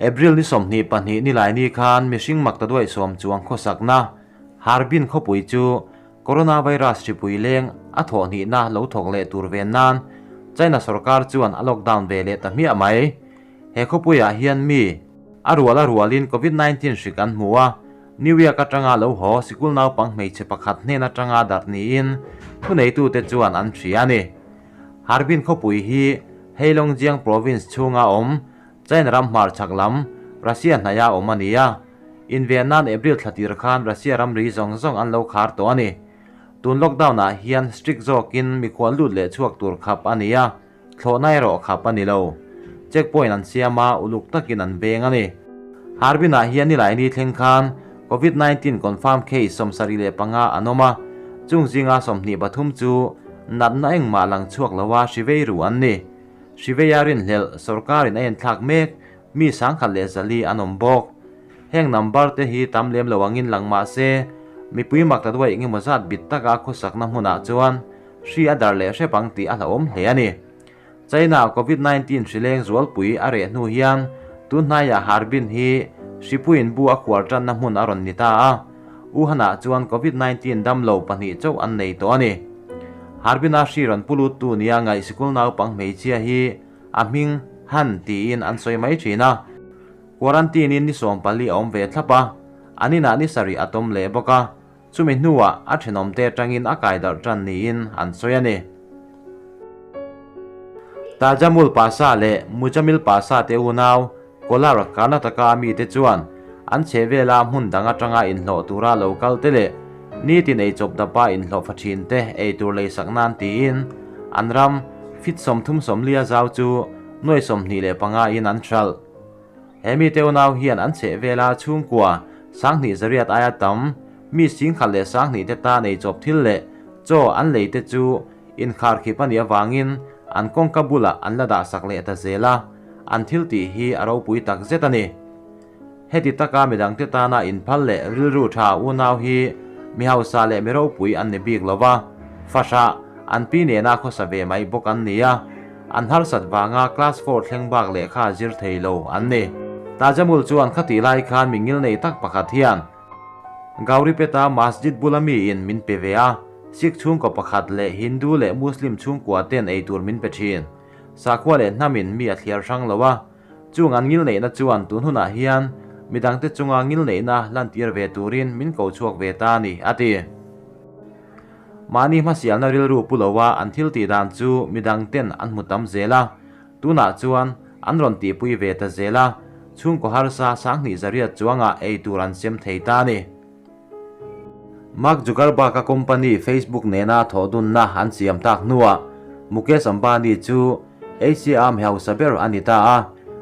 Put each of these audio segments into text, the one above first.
April ni 22 nilaini khan mihring maktaduai sawm chuang khawsakna Harbin khawpui chu coronavirus hripui leng a thawh hnihna lo thawk leh tur ven nan China sorkar chuan a lockdown ve leh ta hmiah mai. He khawpuiah hian mi a rual a rualin Covid 19 hrik an hmu a, New York atanga lo haw sikul naupang hmeichhe pakhat hnen atanga darh niin thuneitute chuan an hria a ni. Harbin khawpui hi Heilongjiang province chhunga awm China ram hmarchhak lam Russia hnaia awm a ni a, inven nan April thla tir khan Russia ramri zawng zawng an lo khar tawh a ni. Tun lockdown ah hian strict zawkin mikhual lut leh chhuak tur khap a ni a, thlawhna erawh khap a ni lo. Checkpoint an siam a, uluk takin an veng a ni. Harbin ah hian nilaini thleng khan Covid 19 confirm case 75 an awm a, chung zinga 23 chu natna engmah lang chhuak loa hri vei ru an ni. Hriveia rinhlelh sorkarin a enthlak mek, mi 1400 an awm bawk. Heng number te hi tam lem lo angin lang mah se, mipui mak ta duai engemaw zat bit taka khawsakna hmunah chuan hri a dar leh hrep ang tih a hlauhawm hle a ni. China Covid 19 hri leng zualpui a reh hnu hian tun hnaiah Harbin hi hripuiin bu a khuar tanna hmun a rawn ni ta a. Wuhan-ah chuan Covid 19 dam lo pahnih chauh an nei tawh a ni. Harbin-a hri rawn pu luttu nia ngaih sikul naupang hmeichhia hi a hming Han tiin an sawi mai thin a. Quarantine-in ni 14 a awm ve thlap a, an inah ni sarih a tawm leh bawk a, chumi hnuah a thenawmte atangin a kai darh tan niin an sawi a ni. Tajamul Pasha leh Mujamil Pasha te unau Kolar, Karnataka mite chuan an chhehvela hmun dang atanga inhlawh tura lo kal te leh nitin eichawp dapa inhlawh fa thin te ei tur leisak nan tiin an ram fit 34 zau chu nuai 25 in an hralh. He mite unau hian an chhehvela chhungkua 2800 aia tam mi 10,002 te tan eichawp thil leh chaw an lei te chu inkharkhip a nih awangin an kawngka bulah an la dah sak leh ta zel a, an thil tih hi a ropui tak zet a ni. Heti taka midang te tana inphal leh rilru tha unau hi mi hausa leh mi ropui an ni bik lova, fahrah an pi nena khawsa ve mai bawk an ni a, an harsat vanga class four thleng bak lehkha zir thei lo an ni. Tajamul chuan khatih lai khan mi ngil nei tak pakhat hian Gauripeta Masjid bula miin min pe ve a, Sikh chhungkaw pakhat leh Hindu leh Muslim chhungkua ten ei tur min pe thin. Sakhua leh hnamin mi a thliar hrang lo a, chung an ngil neihna chuan tun hunah hian midangte chunga ngil neihna lantir ve turin min ko chhuak ve ta a ni, a ti. Mahni hmasialna rilru pu loa an thil tih dan chu midangten an hmu tam zel a, tunah chuan an rawn tihpui ve ta zel a, chhungkaw harsa 2800 chuangah ei tur an sem thei ta a ni. Mark Zuckerberg-a company Facebook nena thawhdunna an siam tak hnuah Mukesh Ambani chu Asia-a mi hausa ber a ni ta a,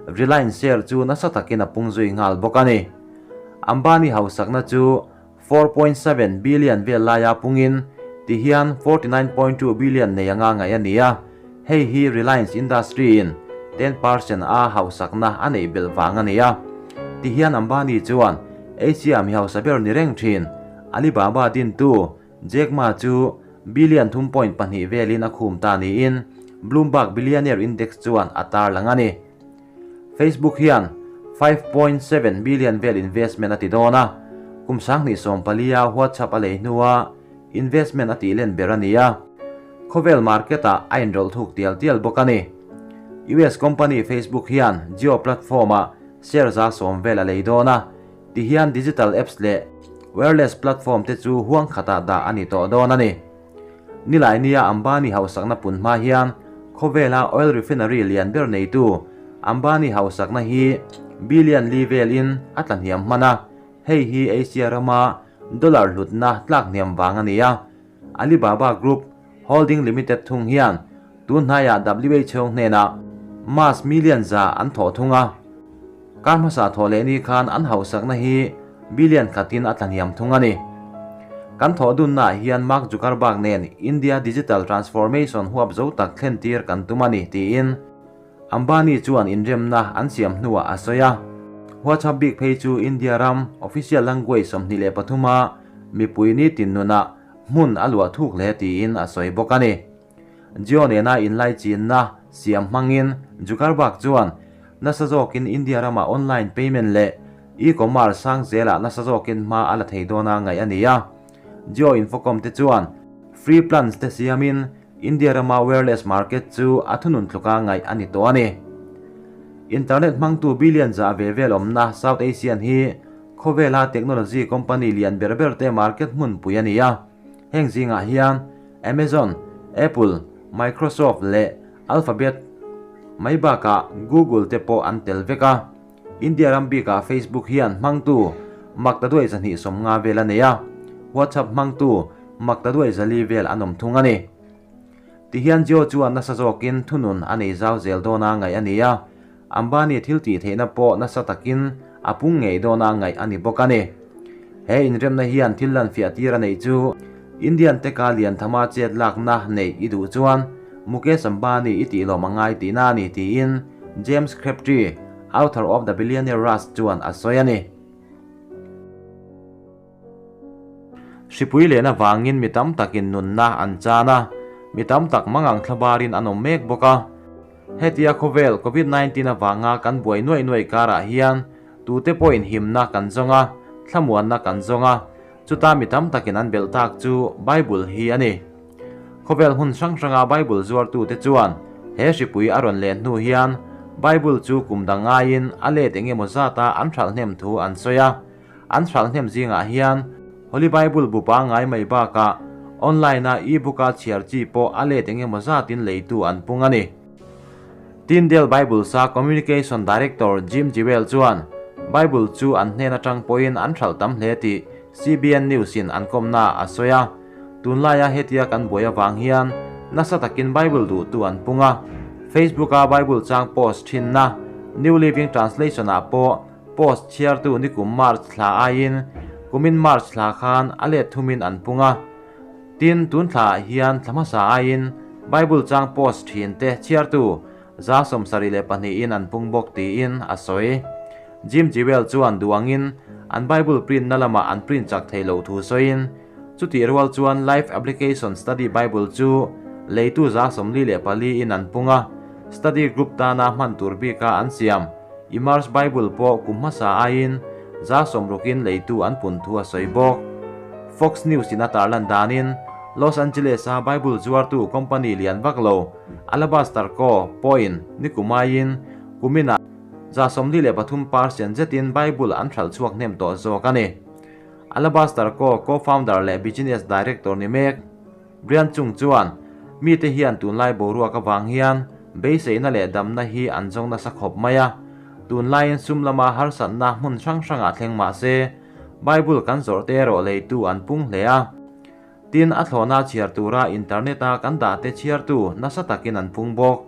Reliance share chu nasa takin a pung zui nghal bawk a ni. Ambani hausakna chu 4.7 billion vel laia pungin tihian 49.2 billion nei anga ngaih a ni a, hei hi Reliance Industry-in 10% a hausakna a neih belh vang a ni a. Tihian Ambani chuan Asia mi hausa ber ni reng thin Alibaba dintu Jack Ma chu billion 3.2 velin a khum ta niin Bloomberg Billionaire Index chuan a tarlang a ni. Facebook hian 5.7 billion vel investment a ti dawn a, kum 2014 a WhatsApp a lei hnua investment a tih len ber a ni a, khawvel market-ah a inrawlh thuk tial tial bawk a ni. US company Facebook hian Jio platform-ah share 10% vel a lei dawn a, tihian digital apps leh wireless platform te chu huang khatah dah a ni tawh dawn a ni. Nilaini-a Ambani hausakna pun hma hian khawvela oil refinery lian ber neitu Ambani hausakna hi billion li velin a tla hniam hman a, hei hi Asia rama dollar hlutna tlak hniam vang a ni a. Alibaba Group Holding Limited thung hian tun hnaiah WHO hnenah mask million za an thawh thung a, kar hmasa thawh leh ni khan an hausakna hi billion khatin a tla hniam thung a ni. Kan thawh dunnaah hian Mark Zuckerberg nen India digital transformation huap zo tak thlen tir kan tum a ni tiin Ambani chuan inremna an siam hnuah a sawi a. WhatsApp bik phei chu India ram official language 23 a mipui ni tin nunah hmun a luah thuk hle tiin a sawi bawk a ni. Jio nena inlaichinna siam hmangin Zuckerberg chuan nasa zawkin India rama online payment leh e-commerce sang zelah nasa zawkin hma a la thei dawna ngaih a ni a. Jio Infocomm te chuan free plans te siamin India rama wireless market chu a thunun tluka ngaih a ni tawh a ni. Internet hmangtu billion za ve vel awmna South Asian hi khawvela technology company lian ber ber te market hmunpui a ni a. Heng zingah hian Amazon, Apple, Microsoft leh Alphabet mai bakah Google te pawh an tel vek a. India ram bikah Facebook hian hmangtu maktaduai 250 vel a nei a, WhatsApp hmangtu maktaduai 400 vel an awm thung a ni. Tihian Jio chuan nasa zawkin thunun a nei zau zel dawna ngaih a ni a, Ambani thil tih theihna pawh nasa takin a pung ngei dawna ngaih a ni bawk a ni. He inremna hian thil lan fiah tir a neih chu Indian teka lian thama chet lakna neih i duh chuan Mukesh Ambani i tih lawm a ngai tihna a ni tiin James Crabtree, author of The Billionaire Rush chuan a sawi a ni. Hripui lehna vangin mi tam takin nunna an chan a, mi tam tak mangang thlabarin an awm mek bawk a. Hetia khawvel Covid 19 avanga kan buai nuaih nuaih karah hian tute pawhin himna kan zawng a, thlamuanna kan zawng a, chuta mi tam takin an belh tak chu Bible hi a ni. Khawvel hmun hrang hranga Bible zuartute chuan he hripui a rawn len hnu hian Bible chu kum dang ngaiin a let eng emaw zata an hralh hnem thu an sawi a. An hralh hnem zingah hian Holy Bible bu pangngai mai bakah online-a e-book-a chhiar chi pawh a let eng emaw zatin leitu an pung a ni. Tyndale Bible sa Communication Director Jim Jewell chuan Bible chu an hnen atang pawhin an hralh tam hle tih CBN News-in an kawmna a sawi a. Tunlaia hetia kan buai avang hian nasa takin Bible duhtu an pung a. Facebook-a Bible chang post thinna New Living Translation-ah pawh Post chhiartu nikum March thla aiin kumin March thla khan a let thumin an pung a. Tin, tun thlaah hian thla hmasa aiin Bible chang post thin te chhiartu 72% in an pung bawk tiin a sawi. Jim Jewell chuan duh angin an Bible print na lamah an print chak thei lo thu sawiin, chutih rual chuan Life Application Study Bible chu leitu 44% in an pung a, study group tana hman tur bika an siam. Immerse Bible pawh kum hmasa aiin 60% in leitu an pun thu a sawi bawk. Fox News in a tarlan danin Los Angeles-a Bible zuartu company lian vak lo Alabaster Co. Pawhin nikum aiin kuminah 43% zetin Bible an hralh chhuak hnem tawh zawk a ni. Alabaster Co. Co-founder leh business director ni mek Brian Chung chuan mite hian tunlai boruak avang hian beiseina leh damna hi an zawng nasa khawp mai a, tunlaiin sum lama harsatna hmun hrang hrangah thleng mah se Bible kan zawrh te erawh leitu an pung hle a. Tin, a thlawhna chhiar tura internet-a kan dah te chhiartu nasa takin an pung bawk.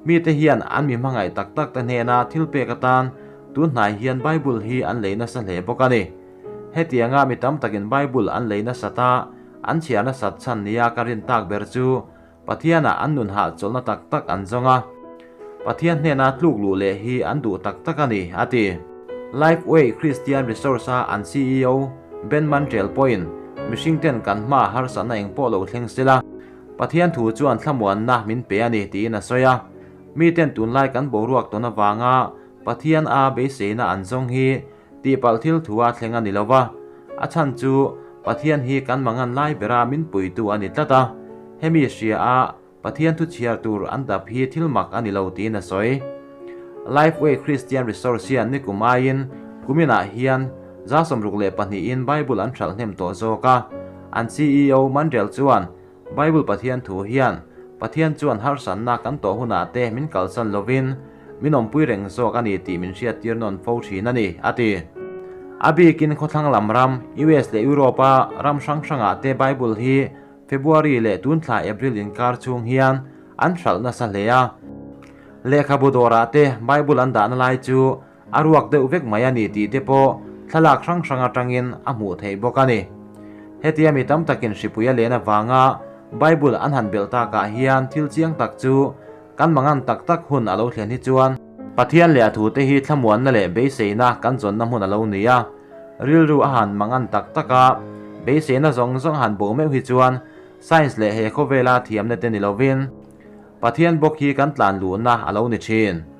Mite hian an mi hmangaih tak tak te hnena thil pek atan tun hnai hian Bible hi an lei nasa hle bawk a ni. Hetianga mi tam takin Bible an lei nasat a, an chhiar nasat chhan nia ka rin tak ber chu Pathianah an nun hahchawlhna tak tak an zawng a, Pathian hnena tluk luh leh hi an duh tak tak a ni, a ti. Lifeway Christian Resource-a an CEO Ben Mantrel pawhin mihringten kan hma harsatna eng pawh lo thleng sela, Pathian thu chuan thlamuanna min pe a ni tiin a sawi a. Miten tunlai kan boruak tawn avanga Pathian a beiseina an zawng hi tihpalh thil thu a thleng a ni lo va, a chhan chu Pathian hi kan mangan lai bera min puitu a ni tlat a, hemi hria a Pathian thu chhiar tur an dap hi thil mak a ni lo tiin a sawi. Lifeway Christian Resource hian nikum aiin kuminah hian 62% in Bible an hralh hnem tawh zawk a, an CEO Mandrel chuan Bible Pathian thu hian Pathian chuan harsatna kan tawh hunah te min kalsan lovin min awmpui reng zawk a ni tih min hriattir nawn fo thin a ni, a ti. A bikin khawthlang lam ram, US leh Europe-a ram hrang hrangah te Bible hi February leh tun thla April inkar chhung hian an hralh nasa hle a. Lehkhabu dawrah te Bible an dahna lai chu a ruak deuh vek mai a ni tih te pawh thlalak hrang hrang atangin a hmuh theih bawk a ni. Hetia mi tam takin hripui a len avanga Bible an han belh takah hian thil chiang tak chu kan mangan tak tak hun a lo thlen hi chuan Pathian leh a thute hi thlamuanna leh beiseina kan zawnna hmun a lo ni a, rilru a han mangan tak tak a, beiseina zawng zawng a han bo meuh hi chuan science leh he khawvela thiamna te ni lovin Pathian bawk hi kan tlan luhna a lo ni thin.